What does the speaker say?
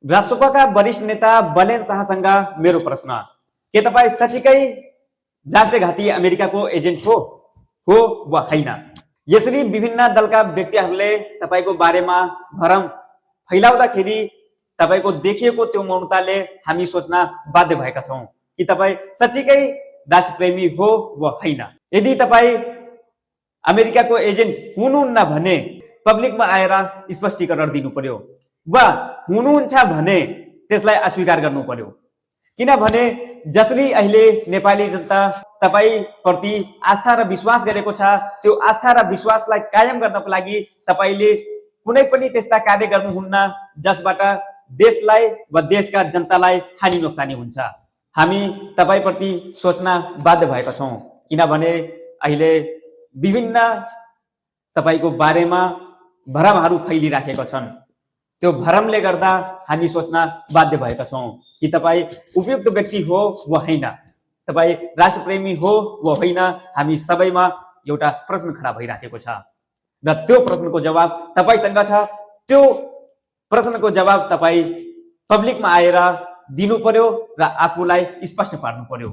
राष्ट्रसभाका वरिष्ठ नेता बलेन शाहसँग मेरो प्रश्न, के तपाईँ साँच्चीकै राष्ट्रघाती अमेरिकाको एजेन्ट हो वा होइन? यसरी विभिन्न दलका व्यक्तिहरूले तपाईँको बारेमा भरम फैलाउँदाखेरि तपाईँको देखिएको त्यो मौनताले हामी सोच्न बाध्य भएका छौँ कि तपाईँ साँच्चीकै राष्ट्रप्रेमी हो वा होइन। यदि तपाईँ अमेरिकाको एजेन्ट हुनुहुन्न भने पब्लिकमा आएर स्पष्टीकरण दिनु पर्यो, वा हुनुहुन्छ भने त्यसलाई अस्वीकार गर्नु पर्यो। किनभने जसरी अहिले नेपाली जनता तपाईप्रति आस्था र विश्वास गरेको छ, त्यो आस्था र विश्वासलाई कायम गर्नको लागि तपाईले कुनै पनि त्यस्ता कार्य गर्नुहुन्न जसबाट देशलाई वा देशका जनतालाई हानि नोक्सानी हुन्छ। हामी तपाईप्रति सोच्न बाध्य भएका छौँ, किनभने अहिले विभिन्न तपाईको बारेमा भरमहरू फैलिराखेका छन्। त्यो भरमले गर्दा हामी सोच्न बाध्य भएका छौँ कि तपाईँ उपयुक्त व्यक्ति हो वा होइन, तपाईँ राष्ट्रप्रेमी हो वा होइन। हामी सबैमा एउटा प्रश्न खडा भइराखेको छ र त्यो प्रश्नको जवाब तपाईसँग छ। त्यो प्रश्नको जवाब तपाईँ पब्लिकमा आएर दिनु पर्यो र आफूलाई स्पष्ट पार्नु पर्यो।